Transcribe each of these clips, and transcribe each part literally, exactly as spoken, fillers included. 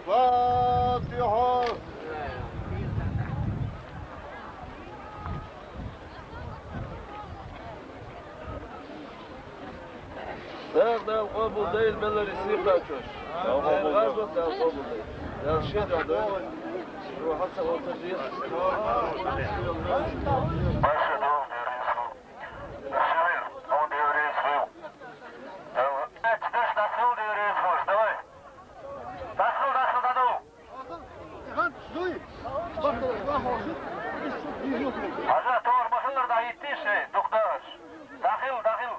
Фатиха! Дала къобал дойла, белларий сий кхачош. Дала къобал дойла. Дала къобал дойла. Дала шедар дойла. Рухьа ца валтар дийла. Баша дол деррис ву. Шевер, он деррис ву. Давай. Эцдеш дасул деррис ву. Давай. Дасул, дасул, дасул. Хьажа, товар машинара дӀахӀиттийша, дукха дахаш. Дахил, дахил.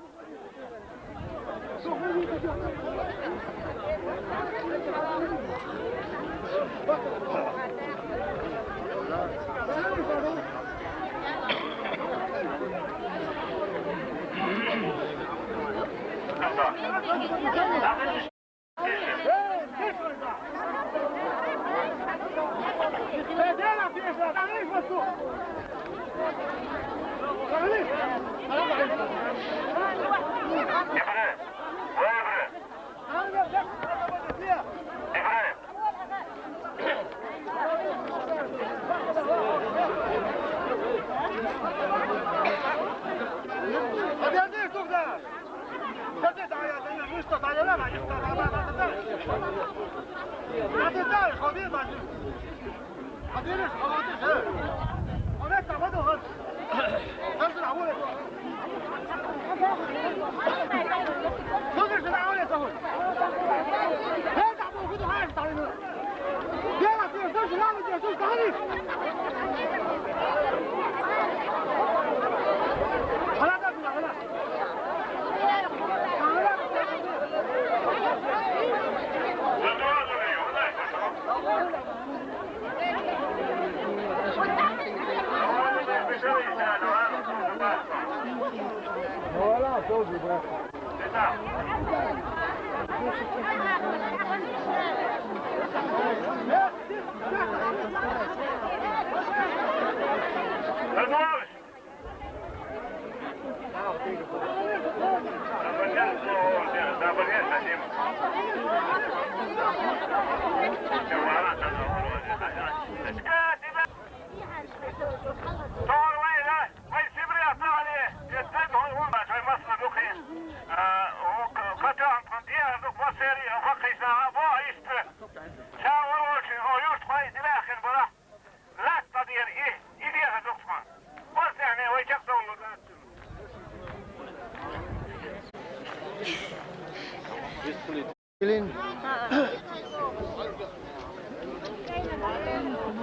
Илин.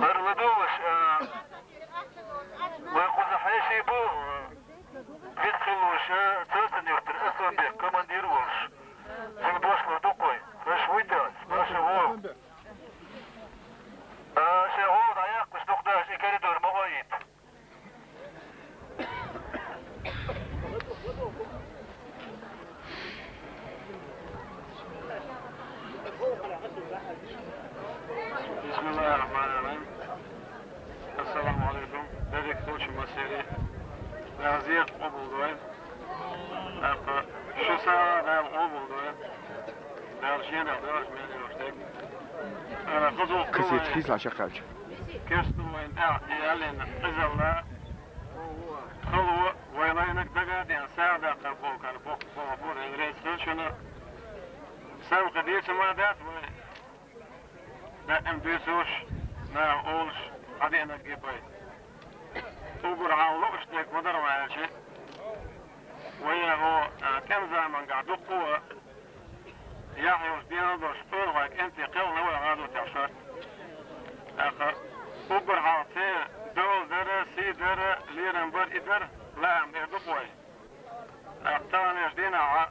Марладоваш, а, вай кхуза хьеший бу, а, вид хилуша, цоцан юртар Асламбек, командир волуш. Цуьнан дошло дукхой. Хаш вуй те, баша ву. А, шен гӀовда дӀаяккхаш дукха даша и коридор ма гӀойийта. Бисмиллахир-рахманир-рахим. Ассаламу алейкум. Берриг кхочу масери. Разият къобалдой. ТӀаккха шу сагӀа Дала къобалдой. Дала шен Дала, Дала мел йолуш дерг. Ана хазо Касет хизла шакхалча. Керста вайн тӀехь яллина къизалла. Хало вай лайнаг дага а деана, сагӀа даккха бохкана боху, боху, боху, эн реза хилчуна. Сан кхин дийца ма дац вай. Даим дуьйцуш, наха олуш, хьан деанарг гипай. Уггар хьан лууш дерг ма дара вай аьлча. Вай яхо, а, тӀем замангахь дуккха а, яхь йолуш, дена долуш, къонахой кӀентий кхелхина вай гӀазотехь шорта. ТӀаккха уггар хьалха церан дола дара, сий дара, лерам бара, и дара, лаам бер ду-кх вай. ТӀаккха таханлерчу дийнахь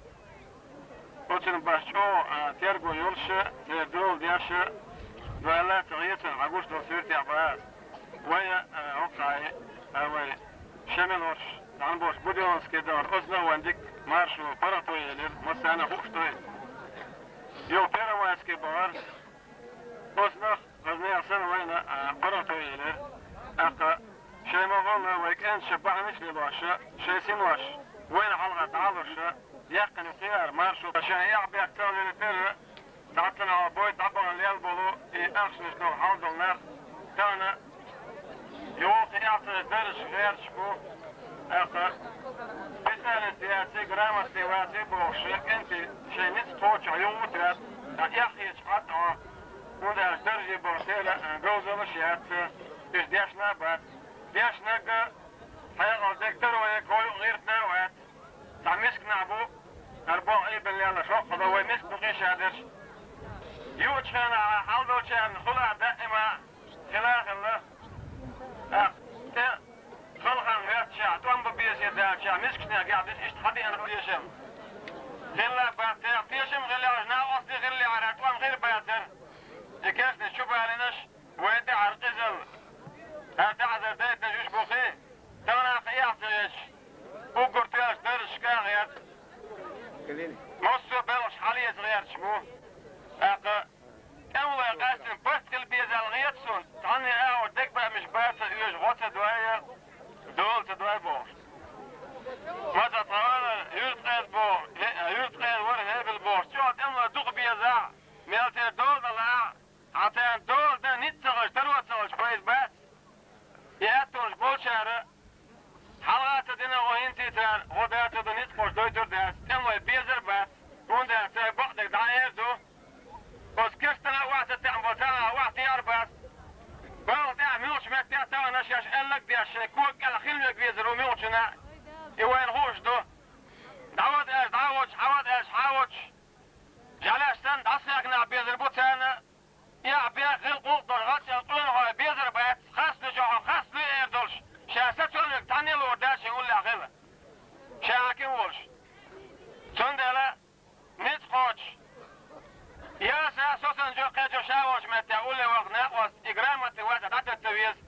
оцунах баш чӀогӀа, а, терго йолуша, церан дола деша, дуьхьал а ца гӀецарна хьан гуш долу суьртехь бан аса. Вай, а, хӀокху хьайн, а, вай, шемилорш, дӀанбош Будёнский дара, оцунах вайн дика маршо, паргӀато елира, массарна а хууш ду и. Юха Первомайский бахара, оцунах, хаза нехан санна вайна, а, паргӀато елира. ТӀаккха шайн ма-гӀолла вай кӀенташа бахьанаш а лелоша, шайн синош вайна хьалха дӀалуша, яьккхина кхиара маршо, шайн эхь-бехк ца лелийтира, дӀа ца нахьал бой, дӀабахана лел болу и Ахчанаш долу хьал долу нах тахана юха яхцара даржаш гӀерташ бу, тӀаккха специалист яций, грамотный ваций бохуш, кӀентий шайн ницкъ кхоччехь юха тӀе, ткъа эхь хеташ Ӏад Ӏо, хӀунда аьлча дарже болу дела, а, говзаллаш яц, уьш дешна а бац. Дешнарг а хьекъал дегтаро я, кхо юкъа гӀиртина а вац. Цхьа мисканахь бу, хӀара боху айбелла лелла, шоккха дан вай миска бу кхин ша дерш. Юучу хенахь хьалдолчарна хула даима хила а хилла. ТӀаккха тӀе халхана хӀоьттича, тӀом бан безе даьлча, мискачунех гехь дерш иштта хьадеана хила дешам. Хилла а бац, тӀе тешам хилла, накъостий хилла, хӀара тӀом хир бацара. И керстанаш чу балийнаш, вай тӀаьхьара къизалла. ХӀара таӀзар дайтинарш уьш бу кхин. Тахана кхин эхь ца хеташ, уггар тоьллачу даржашка а гӀерта, массо а белхаш хьалаэца гӀерташ бу. ТӀаккха тӀемалой къаьстина барт хила беза аьлла хета суна, цхьанне а агӀор дегабаамаш бац а оьшу, гӀо ца дой а, дола ца дой бохуш. Ма ца тхьавала, юьртахъе боху, хӀе-, юьртахъе вара хӀебила бохуш, чӀогӀа тӀемалой дукха безахь, мел тера дола далахь, Хьан царна дола дан ницкъ ца хилча, таро ца хилча, пайда бац. И аьттонаш болчара хьалха а ца дина, гӀо хӀинца а цара гӀо дацар ду, ницкъ кхочуш дойтур дац, тӀемалой безар бац, хӀунда аьлча цара бакъдерг дӀаэр ду. Оцу керстанна а охьа ца таьӀна болу цхьа а охьа теар бац. Балха тӀехь муьлхачу меттехь а тахана шаьш аьлларг а деш, шайн кога кӀел хила мега везар ву муьлхачунна а, и вайна хууш ду. ДӀавада аьлча, дӀавоьдуш, хьавада аьлча, хьавоьдуш. Жаьлеш санна, дӀасахьекхнехь безар бу царна, эхь беха хила гӀуллакх долуш гӀаттийна къонахой безар бац, хасталуьйчохь хасталуьй эр долуш, ша сацо мега цхьанне а луур дац шайн уллехь хила, ша хьаькам а волуш. Цундела ницкъ кхочуш, я аса а, со санна жо кхечо ша волчу меттехь улле ваха накъост и грамотный вац а дӀатетта веза.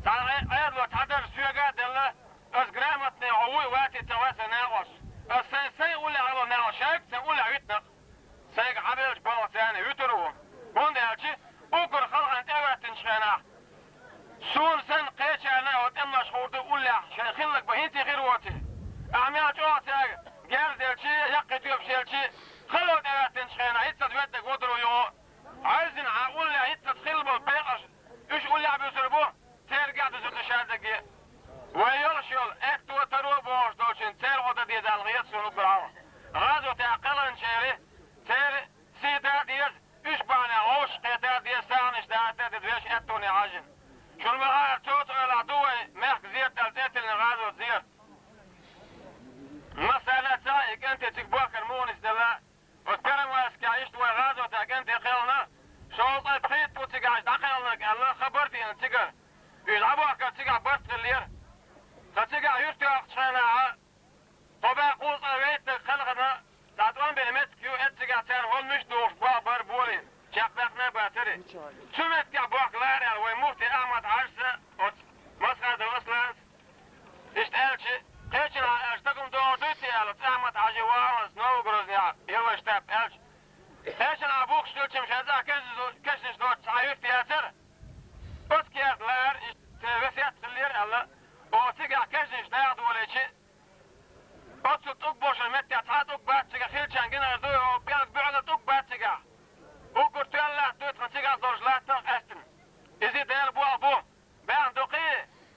Цхьана Ӏе-, Ӏедало цхьа дарж соьга а делла, аса грамотный хьо вуй а ваций ца вай сан накъост. Аса сайн, сайн уллехь хилла накъост шайга сан уллехь витина-кх. Сайга хьабеллачу балхаца царна вуьтур а ву. ХӀунда аьлча уггар халхана тӀе а хӀоьттинчу хенахь, суна санна кхечарна а тӀемалаш хуур ду уллехь шайн хилларг бан хӀинца а хир воций. Ахьа мел чӀогӀа цаьрга герз елчий, яккхий тоьпаш елчий, хало тӀе а хӀоьттинчу хенахь хӀинццалц веддерг ву-дара юха. Ӏаьрзина хьан уллехь хӀинццалц хилла болу пекъаш уьш уллехь буьсур бу. Церан гехь дузур ду шадерриге. Вай йолуш йолу аьтто а, таро а бохуш долчун церан гӀо дан деза аьлла хета суна уггар хьалха. ГӀазотехь кхелхинчеран церан сий дан а деза, уьш бахьанехь вовшах кхета а деза, сагӀанаш даккха а деза вешан аьттоне хьаьжжина. Шуна ма-хаъара, цо-цо эвлахь ду вай мехкан зерат аьлла цӀе тиллина гӀазот зерат. Массарна а ца хаьа и кӀентий цига бохкар муха нисделла. Оцу Первомайскехь иштта вай гӀазотехь кӀентий кхелхина, шовзткъе пхийтта ву цигахь дӀакхелхинарг аьлла, хабар а деана цигара. Уьш дӀабохкар цигахь барт хиллера. Ткъа цигахь юьртахь йоккхучу хенахь, тхо бӀе кхузткъе вейтинарг кхелхина, цхьа тӀом бина меттиг ю, эццигахь царна гӀо муьш духуш болх бар болийна, чекхбаьккхина а бацара. Цу меттигехь бохка лара аьлла вай муфти Ахьмад-Хьаьжас а, оцу Масхадов Асланас а. Иштта аьлча, кхечанхьа аьлча, дагам догӀур дуй те аьлла, Ахьмад-Хьаьжа вахана Новогрозне йолу штаб аьлча, кхечанхьа бухкуш хилча-м шайн цӀахь кешнаш, кешнаш доцуш цхьа юьрт яцара. Оцу керта лара, иштта церан весет хиллера аьлла, оха цигахь кешнаш дагӀа долийча, оццул тӀулг болчу меттехь цхьа а тӀулг бац цигахь, хиллачарна гинарг ду, оха пӀелг буьхьал а тӀулг бац цигахь. Уггар тоьлла латта дуй тхан цигахь долчу латтах а къаьстина. Иза Делан болх бу. Баьхна ду-кх,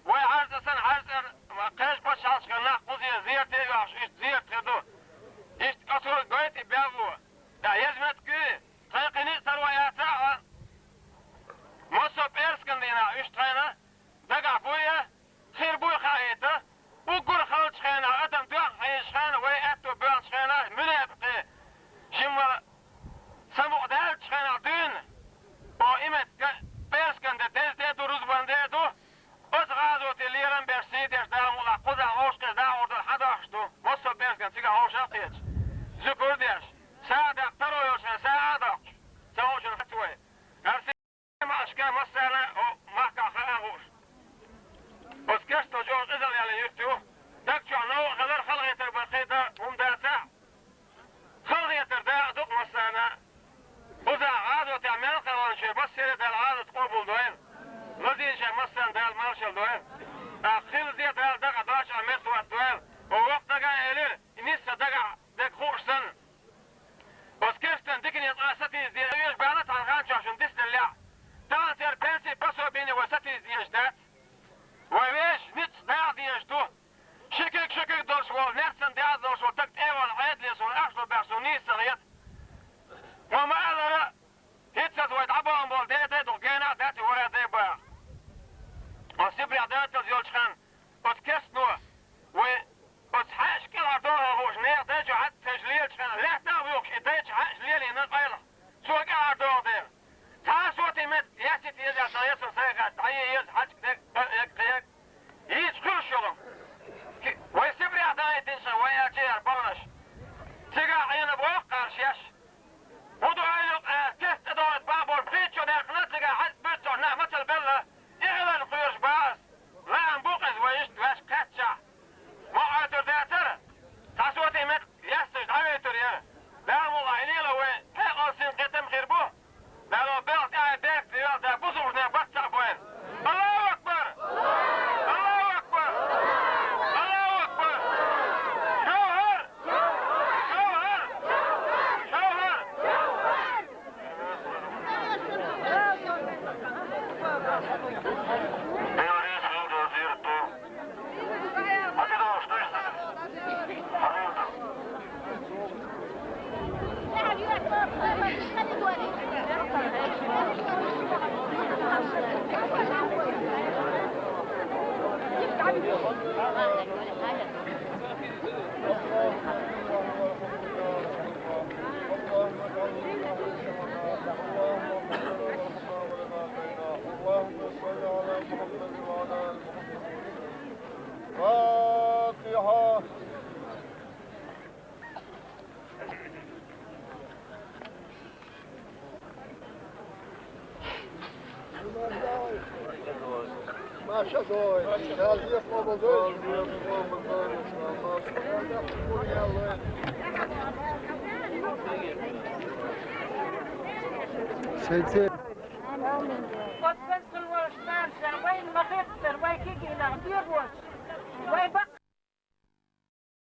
вай хьаьрцӀа санна, хьаьрцӀа кхечу пачхьалкхашкара нах кхузара зерате а оьхуш, иштта зерат хир ду. Иштта оцу гойту и бевлло. ТӀаккха еза меттиг ю, тхайн кхин ницкъ таро яцахь а, массо а пӀераскан дийнахь уьш тхайна дагахь буй а, хир буй а хаийта, уггар халчу хенахь, адам доьхна хьийзачу хенахь, вай аьтто боьлхучу хенахь, муьнепакъе, шимма самукъадаьллачу хенахь дуьйна, оха и меттиг пӀераскан де деза де а ду, рузбан де а ду, оцу гӀазоте лерам беш, сий деш, Дала мукъалахь кхузахь вовшахкхетча дӀахьур ду, хьан дохуш ду, массо а пӀераскан цигахь вовшах а кхеташ, зуькар а деш, сагӀа даккха таро йолчу хенахь сагӀа а доккхуш, ца хууш хӀинца вай. МаьӀашка массарна а махкахь хаа хууш. Оцу кешнашца чӀогӀа къизалла яьлла юьрт ю. Даг чохь новкъа хилар, халахетар бан кхин дан хӀума дацахь, халахетар дакъа ду-кх массарна а. Кхузахь гӀазотехь мел кхелхинчеран массеран а Дала гӀазот къобалдойла. Лазийначарна массарна Дала маршалла дойла. ТӀаккха хилла де Дала дагахь дош а меттахӀоттадойла. Оха воккха дага а элира, и нисса дагахь дерг хууш санна. Оцу кешнашна дикане цкъа сатийса деза, вешан баьхна цхьана хан чохь шуна дицделлехь, Цо кӀалхардоху дела. Цхьа а сотий меттиг яьссийта еза аьлла, сан ясал сайхаьчча, дӀае еза хьаьжкӀа дерг, кхин а эгга, кхин а эгга. Йийца хуьлуш йолу. Ки-, вай Сибрех дӀахӀиттина сан, вай аьлча яра баханаш. Цигахь Ӏийна боху кхаршеш. ХӀун ду аьлла юкъа аьлла, кеста тӀедогӀуьйту бахьа болу пхийтта шо даьккхина, цигахь хьаьжкӀа буьрса чохь нах мацалла белла, и хиларна кхоьруш бахьа ас. Лаам бу-кх иза вай иштта ваьш кхеттачохь. Ма Ӏойтур дацара, цхьа сотий меттиг яьссаш дӀавойтур яра. Дала мукъалахь, и лела вай, хьекъалцин кхетам хир бу. Дала белхан тӀаьхье бехк ца йоьлла, бусулбанех баццахь а бойла. Аллаху акбар! Аллаху акбар! Аллаху акбар! Шовхар! Шовхар! Шовхар! اللهم صل على محمد وعلى آل محمد. فاتحة. Шайце. Оццул волуш старший, вайна ма-хеттара, вай кегийнах доьхуш, вай